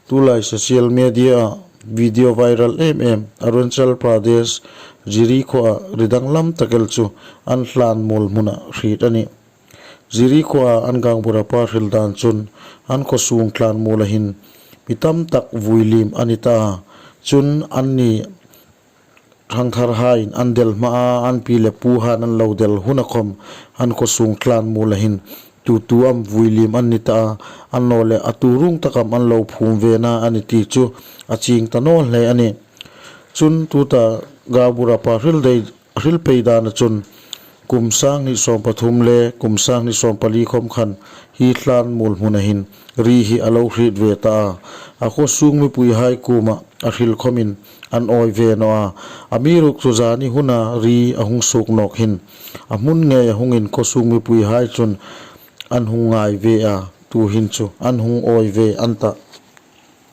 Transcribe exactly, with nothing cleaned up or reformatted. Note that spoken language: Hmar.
Tulai social media-a video viral em em Arunachal Pradesh Jiri khuoa ri danglam tak el chu an hlan mual hmuna hriet a nih. Jiri khuoa an gang bura pa hril dan chun an khaw sung tlan muala hin mi tam tak vui liem a ni ta a. Chun anni thangtharhaiin an del hmaa an pi le puhan an lo del huna khawm an khaw sung tlan muala hin tu tu am vui liem an ni ta a, annawleh a tu rung tak am an lo phum ve na a ni ti chu a chieng ta naw hle a nih. Chun tuta gang bura pa hril dei, hril pei dana chun kum sang hni sawm pathum le kum sang hni sawm pali khawm khan hi tlan mual hmuna hin ri hi a lo hriet ve ta a. A khaw sung mipuihai kuoma a hril khawmin an awi ve naw a. Amiruokchu zani huna ri a hung suok nawk hin a hmun ngeia hungin khaw sung mipuihai chun an hung ngai ve a, tuhin chu an hung awi ve an tah.